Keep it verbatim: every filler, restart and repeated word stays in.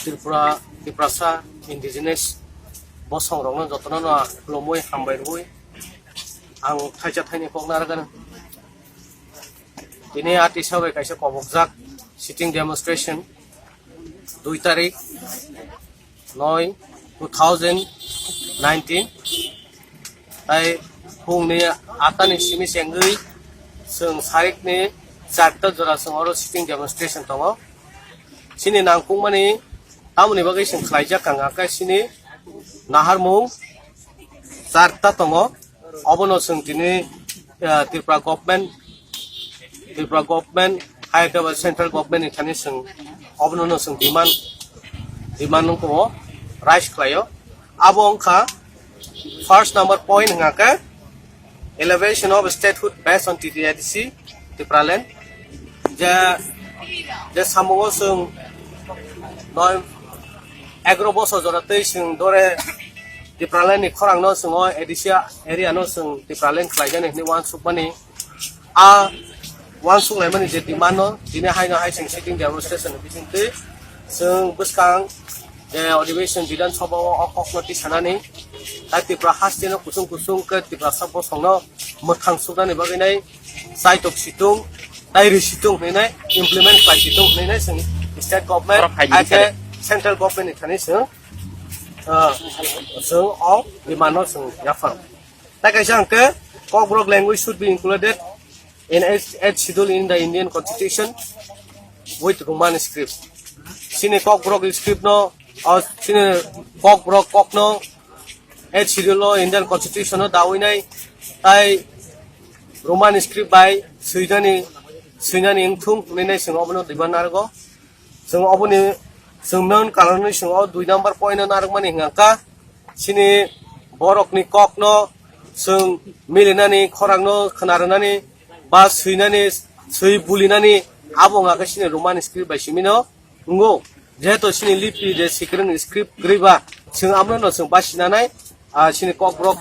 Tripura, Tiprasa, indigenous bosong rokno jotono no khulumui hambai rwui ang thaisa thaini kok narwkano. Tini a tisa bai kaisa kobokjak sitting demonstration dui tarik noi two thousand nineteen. Tai phungni atani simi chengwi chwng sarikni charta jora chwng oro sitting demonstration tongo. Chini nangkukmani tamoni bagwi chwng khlaijak kha, hwnkhe chini naharmung charta tongo. Obono chwng tini, ah, Tripura government, Tripura government, hai khe ba central government ni thani chwng obono no chwng demand, demand wng tongo, raise khlaio. Abo wngkha first number point, hwnkha khe elevation of statehood based on T T A D C, Tipraland. Je, je samungo chwng noi egaro bosor jora tei chwng dore Tipraland ni khorang no chwng o A D C area no chwng Tipraland khlaijani hinwi uansukmani. A uansuk laimani je demand no tini haino hai chwng sitting demonstration ni bisingtwi chwng bwskang je Adhiveshon Bidhan Sabha o o kok no tisanani tai Tripura haste no kusung kusung khe Tiprasa bosong no mwthang suknani bagwi nai chaitok situng tai ri situng hinwi nai implement khlai situng hinwi nai chwng state government Borok phaidi hai khe central government ni thani chwng, ah, chwng o demand no chwng yaphang. Tai kaisa hwnkhe Kokborok language should be included in eighth, eighth schedule in the Indian constitution with Roman script. Chini Kokborok script no, o chini Kokborok kok no eighth schedule o Indian constitution o dawi nai tai Roman script bai swinani, swinani wngthung hinwi nai chwng obono demand narwgo. Chwng oboni chwng main karon ni chwng o dui number point no narwkmani hwnkha kha chini borokni kokno chwng milinani, khorangno khna rwnani ba swinani, swi bulinani, abo wngkha khe chini Roman script bai simino wngo. Jehetu chini lipi je secret script kwrwi ba chwng amrano chwng basinanai, ah, chini Kokborok